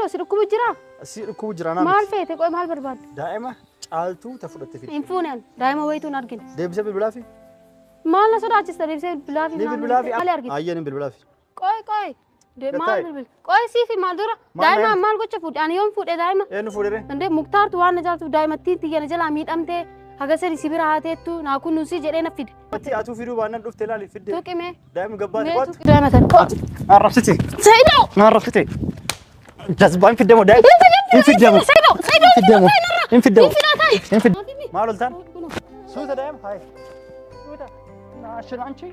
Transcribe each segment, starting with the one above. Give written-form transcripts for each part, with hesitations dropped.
Seydoo si dhukkubu jira? Si dhukkubu jira naa Maal miti. feete qoy maal barbaadde? Daa'ima Caaltuu ta fudhatte fide. Hin fuune ani. Daa'ima wayituu hin argine. Deebisee bilbilaafi? Maal na sodaachista deebisee bilbilaafi Ni maal bilbilaafi? maal argite? Ayyee ni bilbilaafi. Qoy qoy. De maal Gattaa'i. bilbil? Qoy siifi maal dura? Maal Daa'ima daa'ima? maal gocha fuudhe? Ani yoom fuudhe daa'ima? Eenyu fuudhe ree? Indee Muktaartu waan na jaalatuuf daa'imattiin tiyya na jalaa miidhamtee haga sadi si bira haateettu naa kunuunsii jedhee na fide. Matti atuu fiduu baannaan dhufte ilaali fidde. Tuqi mee. Daa'imni gabbaate Mee qo'attu. tuqi daa'ima tana. Qoy. Arrabsite. Seydoo! Na arrabsite. Jazbaan fiddamoo daa'ima. Hin fiddamu. Seydoo! Seydoo! Hin fiddamu. Hin fiddamu. Hin Hin fiddamu. Maal oltaan? Suuta daa'ima. Hayi. Suuta. Naashin anchi.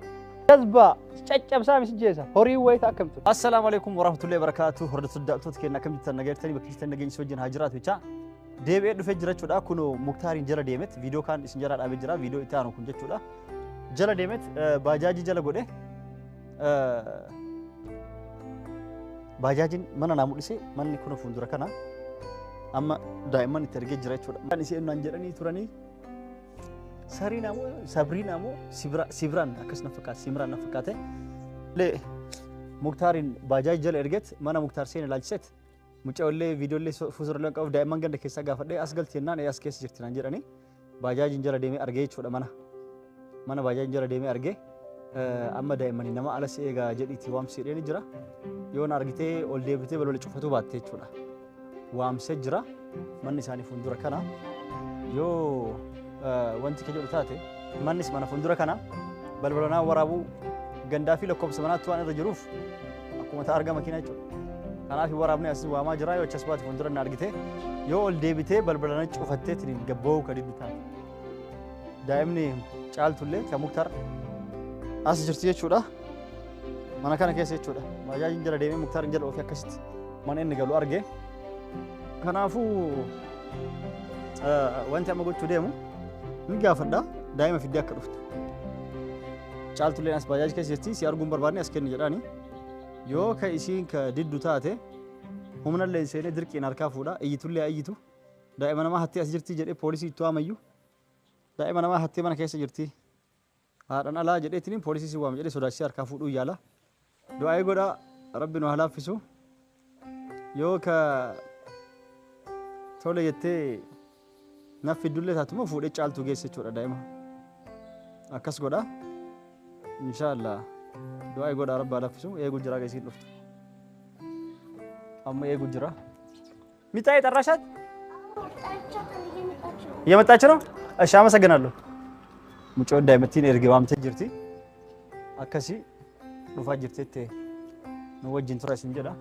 Jazbaa caccabsaa misi jeesa. Horii wayita akkamtu. Assalaamu alaikum warahmatullahi wabarakatuh. Hordoftoota daawwattoota keenya akkam jirtan nagaa jirtanii bakka jirtan nageenyi isin wajjin haa jiraatu jechaa. Deebi'ee dhufee jira jechuudha. Kunoo Muktaariin jala deemet viidiyoo kaan isin jala dhaabee jira. Viidiyoo itti aanu kun jechuudha. Jala deemet baajaajii jala godhe baajaajiin mana naa mul'ise manni kun fuuldura kana amma daa'imman itti ergee jira jechuudha. Kan isheen naan jedhanii turanii sariin ammoo sabriin ammoo sibraan akkas na fakkaate simraan na fakkaate. Lee Muktaariin baajaajii jala ergeet mana Muktaar seene ilaalchiseet mucaayollee viidiyoollee fuuldura qabu daa'imman ganda keessaa gaafadhee as galti jennaan as keessa jirti naan jedhanii baajaajiin jala deemee argee jechuudha mana. Mana baajaajiin jala deemee argee amma daa'immanii nama ala si eegaa jedhiitii waamsi jedhee ni jira. Yoo na argitee ol deebitee balbala cufatuu baatte jechuudha. Waamsee jira manni isaanii fuuldura kana yoo wanti ka jedhu taate mannis mana fuuldura kana balbala naa waraabuu gandaa fi lakkoofsa manaatti waan irra jiruuf akkuma ta'a arga makiinaa jechuudha. Kanaaf waraabni as waamaa jira yoo achas baate fuuldura na argite yoo ol deebitee balbala na cufattee ittiin gabba'uu ka diddu taate. Daa'imni Caaltullee kan Muktaar as jirti jechuudha. Mana kana keessa jechuudha. Baajaajiin jala deemee Muktaariin jala oofee akkasitti mana inni galu arge. Kanaafuu wanti amma gochuu deemu ni gaafadha daa'ima fiddee akka dhuftu. Caaltulleen as baajaajii keessa jirti si arguun barbaadne as kenni jedhaani. Yoo ka isiin ka diddu taate humnallee seenee dirqiin harkaa fuudha iyyitullee iyyitu daa'ima namaa hattee as jirti jedhee poolisii itti waamayyuu daa'ima namaa hattee mana keessa jirti haadhan alaa jedheetiin poolisii si waama jedhee sodaachisee harkaa fuudhuu yaala. Du'aa'ee godhaa rabbi nu haa laaffisu. Yoo ka tole jettee naf fiddullee taatu immoo fuudhee Caaltuu geesse jechuudha daa'ima. Akkas godhaa. Inshaallah du'aa'ee godhaa rabbi haa laaffisu eeguu jira geessiin dhuftu. Amma eeguu jira. ሚጣዬ ጠራሻት? እየመጣች ነው? እሺ አመሰግናለሁ። Mucoo daa'imattiin erga waamtee jirti. Akkasii dhufaa jirteetti nu wajjin tura isin jedha.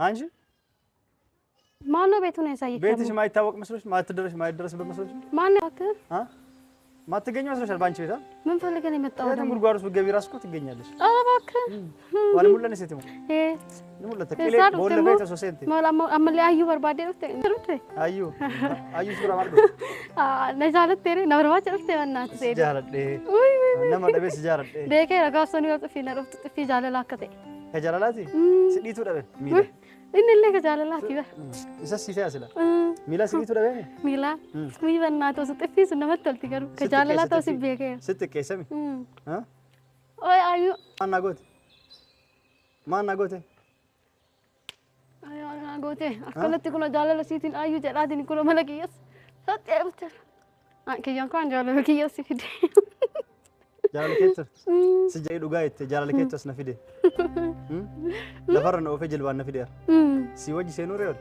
አንቺ ማነው ቤቱን ያሳየክ? ቤትሽ ማይታወቅ መስሎሽ ማትደረሽ ማይደረስበት መስሎሽ? ማነው እባክህ? አ ማትገኝ መስሎሻል? በአንቺ ቤት ምን ፈልገህ ነው የመጣኸው? የትም ጉድጓድ ውስጥ ብትገቢ እራሱ እኮ ትገኛለሽ። ኧረ እባክህ Waan mul'anne sitti himu. Ni mul'ata. Qilee boolla feete osoo seente. Maal ammallee ayyuu barbaadee dhufte? Dhufte? Ayyuu. Ayyuu suuraa maal godhu? Na jaalattee na barbaacha dhufte በእናትህ Si Seydoo. jaaladhee. Nama dhabee si jaaladhee. Beekeera gaafsanii yoo xiffii na dhuftu xiffii jaalalaa akka ta'e. Ka jaalalaati? Si dhiituu dhabe miila. Inni illee ka jaalalaati bara. Isa si fe'a sila. Miila si dhiituu dhabee? Miilaa. Wii በእናትህ osoo xiffii sun namatti tolti garuu ka jaalalaa ta'uu si beekeera. Si xiqqeessami? Oye ayyuu. Maal naa goote? Maal naa goote? Ayyuu naa goote akkanatti kun jaalala siitiin ayyuu jedhaatiin kun mana kiyyas. Saxxee dhufte. Kiyyaan kun jaalala kiyyas si fide. Jaalala keetti si jedhee dhugaa jette jaalala keetti as na fide. Lafarra na oofee jilbaan na fideera. Si wajji seenuu ree ol?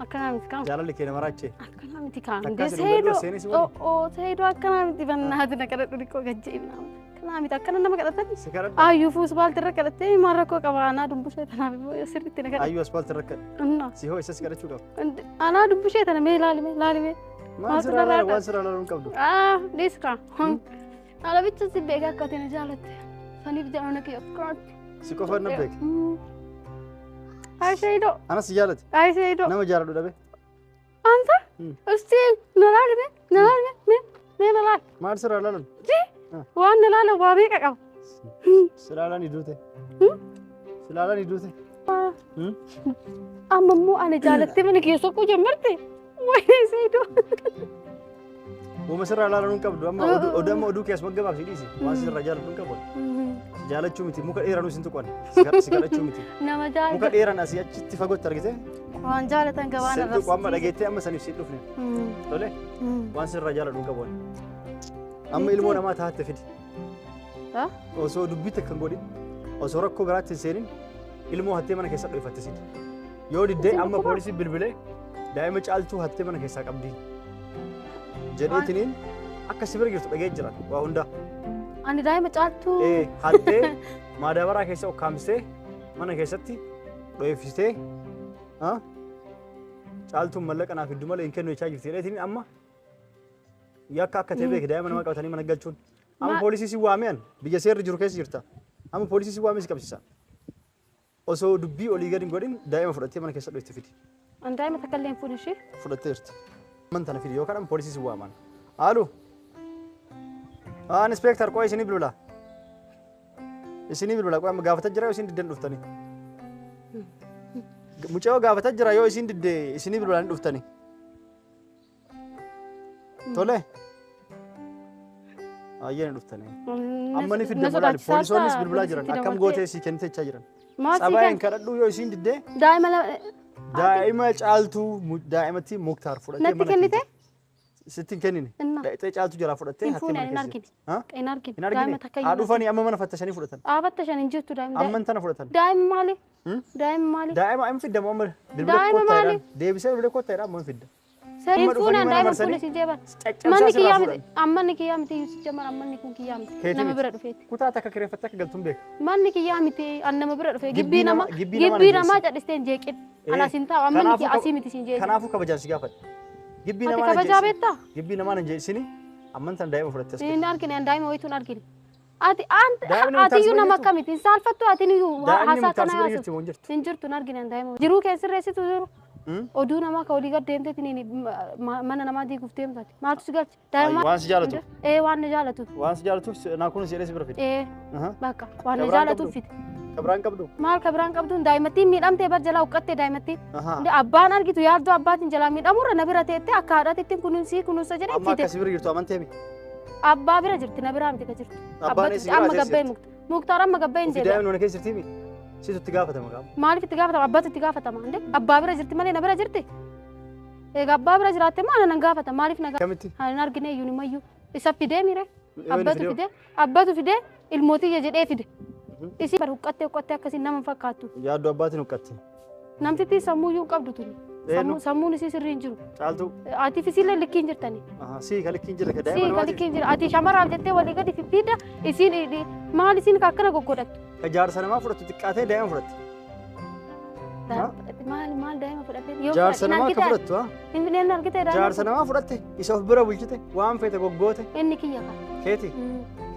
Akkanaa miti kaan. Jaalalli kee nama raachee. Akkanaa miti kaan. Takkaa si dhungadhu seenee si wajji. Oo Seydoo akkanaa miti በእናትህ na kadhadhu dhiqoo gajjeebna. Akkanaa miti akkana nama kadhatan. Si kadhadhu. Ayyuu fuus baalti irra kadhattee maal rakkoo qaba anaa dumbushee tanaaf immoo sirriitti na kadhadhu. Ayyuu asfaaltii irra kadhu. Innaa. Si hoo isa si kadhachuu qaba. Anaa dumbushee tana mee ilaali mee ilaali mee. Maal sirraa ilaalu waan sirraa ilaaluu hin qabdu. Dhiis kaa. Ana bicha si beeka akka ati na jaalatte. Saniif jaalala kiyya akkanatti. Si qofa na beeke. Ay Seydoo. Ana si jaalate. Ay Seydoo. Nama jaaladhu dhabe. Anta? እስቲ na laali mee na laali mee mee na laali. Maal sirraa ilaalan? Waan na laalan waa meeqa qaba. Si ilaalan iduute. Si ilaalan iduute. Amma immoo ana jaalattee mana keessa soquu ጀመርte. Wayii Seydoo. Uuma sirraa ilaaluu hin qabdu amma oduu amma oduu keessa maggabaaf si dhiisi. Waan sirraa jaalladhu hin qabu. Si jaalachuu miti muka dheeranuu sin tuqan. Si kadhachuu miti. Nama Muka jaalatan dheeran asii achitti fagootti argite. waan jaalatan gabaan Sin tuqu amma dhageettee amma saniif sin dhufne. Tole waan sirraa jaalladhu hin qabu. Amma ilmoo namaa taatte fidi. Osoo dubbii takka hin godhin osoo rakkoo biraatti hin seenin ilmoo hattee mana keessa dho'ifatte sidi. Yoo diddee Isin amma dhukkuba? poolisiin bilbilee daa'ima caaltuu hattee mana keessaa qabdi. Jedheetiniin akka si bira jirtu dhagee jira waa hundaa. Ani daa'ima caaltuu Hattee maadaabaraa keessa ukkaamsitee mana keessatti dho'ifsitee caaltuun mallaqa naaf hedduu malee hin kennu jechaa jirti jedheetiniin amma yakka akka ta'e beeke daa'ima nama qabatanii mana galchuun. Amma poolisii si waamee an biyya seerri jiru keessa jirta. Amma poolisii si waamee si qabsiisa. Osoo dubbii olii gadi hin godhin daa'ima fudhattee mana keessa dho'ifte fidi. Ani daa'ima takka illee hin fuune ishee. Fudhattee jirti. Man tana fidi yookaan amma poolisii si waaman. Haalu. Haa inspektar qo'a isinii bilbila. Isinii bilbila qo'a amma gaafata jira yoo isin diddan dhuftanii. Mucayyoo gaafata jira yoo isin didde isinii bilbilanii dhuftanii. Tole. Ayyee ni dhuftanii. Amma ni fidde molaali poolisoonnis bilbilaa jiran akkam gootee sii kennite jechaa jiran. Maal sii Tsabaayeen kenna? kadhadhu yoo isin diddee Daa'ima daa'ima caaltuu daa'imatti Muktaar fudhatee natti mana kennite? Sitti hin kennine. Inna. Dhaqxee caaltuu jalaa fudhattee Hin hattee fuune mana hin keessa argine. jirti. Ha? Hin argine. Hin argine? Daa'ima takka Haa iyyuu. dhufanii amma mana fattashanii fudhatan. Dhaabatta shan hin jirtu daa'ima. Amman tana fudhatan. Daa'ima maali? Hmm? Daa'ima maali? Daa'ima amma fidda moo amma bilbila Daa'ima kottaa maali? jedhaan. Deebisee bilbila kottaa jedhaan amma fidda. Hin Amma dhufanii fuune mana daa'ima hin marsanii fuune si jeeban. caccabsaa Manni sirraa kiyyaa miti. fuudhan. Ammanni kiyyaa miti si jamar ammanni kun kiyyaa miti. Keeti Nama miti. bira dhufeeti. Kutaa takka kireeffattee akka galtuun beeka. Manni kiyyaa miti an nama bira dhufe. Gibbii Gibbii nama- nama gibbii nama gibbii na namaa geesse. cadhistee hin jeeqin. Ana sin taa'u ammanni Kanaafuu kiyya asii miti siin jeeqin. Kanaafuu kabajaan si gaafadha. Gibbii Ati namaa na kabajaa jeeqsin. beektaa? Gibbii namaa na jeeqsini amman tana daa'ima fudhattee as Hin argine an daa'ima wayituu hin argine. Ati Daa'imni ati iyyuu muktaar nama si bira akkamitti hin saalfattu ati iyyuu Daa'imni haasaa muktaar kana si bira haasoftu. jirti moo hin jirtu? Hin jirtu hin argine an daa'ima. Jiruu keessirreessitu jiru. Hmm? Oduu namaa ka olii gad deemteetiin mana namaa diiguuf deemtati. Maaltu si galche? Daa'ima Waan si jaalatu. Ee waan na jaalatu. Waan si jaalatuuf naa kun si jedhee si bira fide. Ee Aha. bakka waan na Kabiraan jaalatuuf qabdu? fide. Kabiraan qabdu? Maal ka biraan qabduun daa'imattiin miidhamtee bar jalaa huqqattee daa'imattiin. Ahaa. Inde abbaan argitu yaaddoo abbaatiin jalaa miidhamurra na bira teettee akka haadhaatti kunuunsii kunuunsa jedhee Amma fide. akka si bira jirtu amantee mi? Abbaa bira jirti na biraa miti ka jirtu. Abbaan Abbatu si bira amma teessee gabbee jirti. mukta. Muktaar amma gabbee hin Ofii deebi'a. daa'imni mana keessa jirti mi? Situ itti gaafatama qaama. Maaliif itti gaafatama? Abbaatu itti gaafatama. Inde abbaa bira jirti malee na bira jirti. Egaa abbaa bira jiraatte moo ana nan gaafata? Maaliif na gaafata? Kamitti? Hin argine iyyuu nimayyuu. Isa fidee mire. Yoo inni Abbatu fidee? fidee. Abbatu fidee ilmootiyya jedhee fide. Isii bar huqqattee huqqattee akkasiin nama hin fakkaattu. Yaaddoo abbaatiin huqqatte. Namtittiin sammuu iyyuu hin qabdu tuni. Eenyu? Sammuun isii sirrii hin jiru. Caaltuu. Atiif isiillee likkii hin jirtani. Ahaa. Sii ka likkiin jira ka daa'ima Sii ka namaatiif. likkii hin jira. Ati shamaraaf jettee walii gadi fiffiidda isiin maal isiin ka akkana goggodhattu. Ka jaarsa namaa fudhattu xiqqaatee daa'ima fudhatte. Maal maal daa'ima fudhattee? Yoo Jaarsa fudhatte hin namaa akka argite fudhattu haa? hin argite daa'ima Jaarsa namaa fudhatte isa of bira bulchite waan feete goggoote Inni kiyya ka. keeti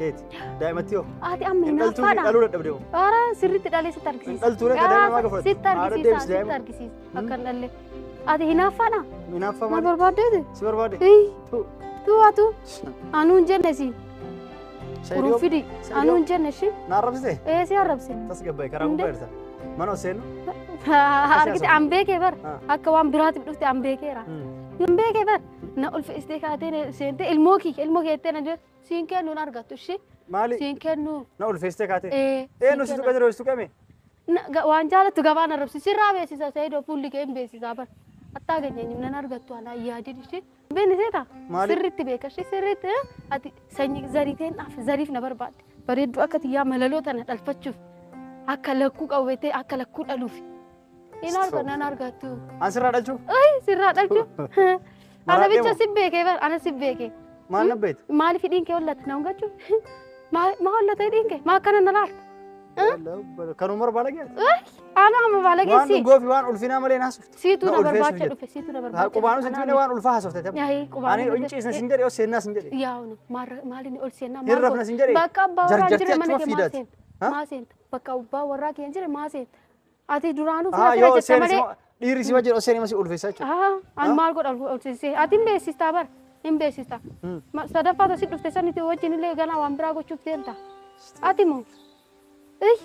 keeti daa'imatti hoo Ati amma hin dhaltuu fi hinaaffaadha. dhaluu dadhabde hoo Ara sirriitti dhalee sitti hin argisiisa. dhaltuu ree ka daa'ima namaa akka fudhatte Sitti haadha argisiisa deebisi sitti daa'ima argisiisa akka hin dhalle. Ati hinaaffaadha. hinaaffaa Maal maali barbaaddeeti? si barbaade Ii tu tuu atu anuu hin jenne siin. Saidiyoo Kurunfidi anuu hin jenne ishee. na arrabsite Ee si arrabse. tasgabbaa'e karaa gubbaa jirta mana ol seennu Argite an beekee bar Ah. akka waan biraatiif dhufte an beekeera. An beekee bar na ulfeessitee kaatee seentee ilmoo kiyya ilmoo keettee na jedhu siin kennu hin argattu ishee maali siin kennu. na ulfeessitee kaatee Ee eenyu si tuqa jira si tuqame Waan jaalattu gabaan arrabsi sirraa beeksisa Saidoo fuulli kee hin beeksisaa bar. Attaa ganyeenyim nan argattu anaa yaadin ishee. Beekni seeta Maali? sirriitti beeka ishee sirriitti ati sanyii zariiteen dhaaf zariif na barbaadde. Bareedduu akka tiyyaa malaloo tana dhalfachuuf akka lakkuu qawwetee akka lakkuu dhaluuf. Hin arga nan argattu. An sirraa dhalchuu Ay sirraa dhalchuu. Ana Maraadhee bicha moo? si beekee bar ana si beekee. Maal na beekte? Maaliif hidhiin kee hollata na hungachuu? Maa hollata hidhiin kee? Maa akkana na laalta? Kanuma barbaada geete. Ana amma Waan baalageessi. dhugoo fi waan ulfinaa malee naasuftu. Siitu na ulfeessuuf barbaacha jedhe. dhufe siitu na barbaacha. Qubaanus hin tuqne waan ulfaa haasofte. Yaa'ii qubaan. Ani hin ciisne sin jedhe, ol seennaa sin jedhe. Yaa'u maaliin ol seennaa Hin rafne sin jedhe. Bakka abbaa warraa hin Jarjartee jirre mana achuma kee maa fiidaati. seenta? Ha? Maa seenta? Bakka abbaa warraa kee hin jirre maa seenta? Ati duraanuu Haa fira yoo fira ol jette seeni malee. dhiirri si wajjin ol seeni masii ulfeessaa jechuudha. Haa an maal godha ol seensisee? Ati hin beeksistaa bara hin beeksistaa. Sadaffaa tasii dhufte sanitti wajjin illee ganaa waan biraa gochuuf deemta. Ati moo? Ih!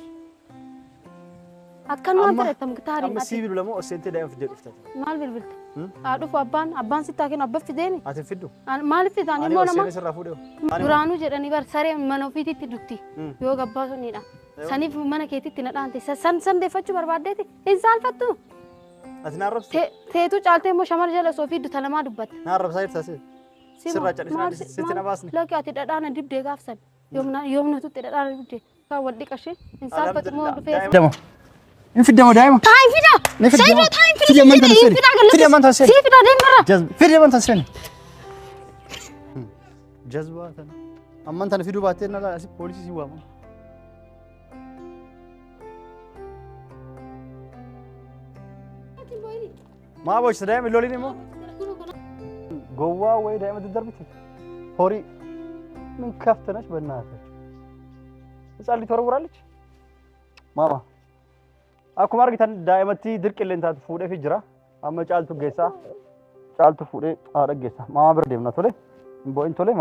Akkanumaan fedhatta Muktaariin Amma ati. sii bilbilamoo ol seentee daa'ima fiddee dhufta. Maal bilbilta? Haa dhufu abbaan abbaan sitti haa kennu abbaa fideeni. Ati hin fiddu. Maaliif fidaan Ani immoo ol nama seenee sirraa fuudhee. duraanuu jedhanii bar sareen mana ofiititti dutti yoo gabbaa sunidha. Saniif mana keetitti na dhaante san san deeffachuu barbaaddeeti hin saalfattu. Ati na arrabsitu. Teetu caaltee immoo shamara jala osoo fiddu ta namaa dubbatta. Na arrabsaa jirta see. Sirraa callisnaa sitti na baasne. Lakki ati dhadhaa na dibdee gaafsan. Yoomna tutti dhadhaa na dibdee. Kaan wal dhiqashee hin saalfatu moo dhufee. Dama. Hin fiddama daa'ima. Taa hin fida. Ni fidama. Saidoo taa hin fida. Fidi ammaan tana seeni. Hin fida Fidi ammaan tana seeni. Sii fida deemarra. Jazba. Fidi ammaan tana seeni. Jazbaa tana. Ammaan tana fiduu baattee na laala asii poolisii si waama. Maa boochisa daa'ima hin loliin immoo? Gowwaa wayii daa'ima daddarbite. Horii. ምን ከፍት ነች በእናትህ ህፃን ልጅ ትወረውራለች። ማማ akkuma argitan daa'imatti dirqillee taatu fuudhee fi jira. Amma caaltu geessaa. Caaltu fuudhee haadha geessa. Maamaa bira deemna tole. Hin boo'in tole.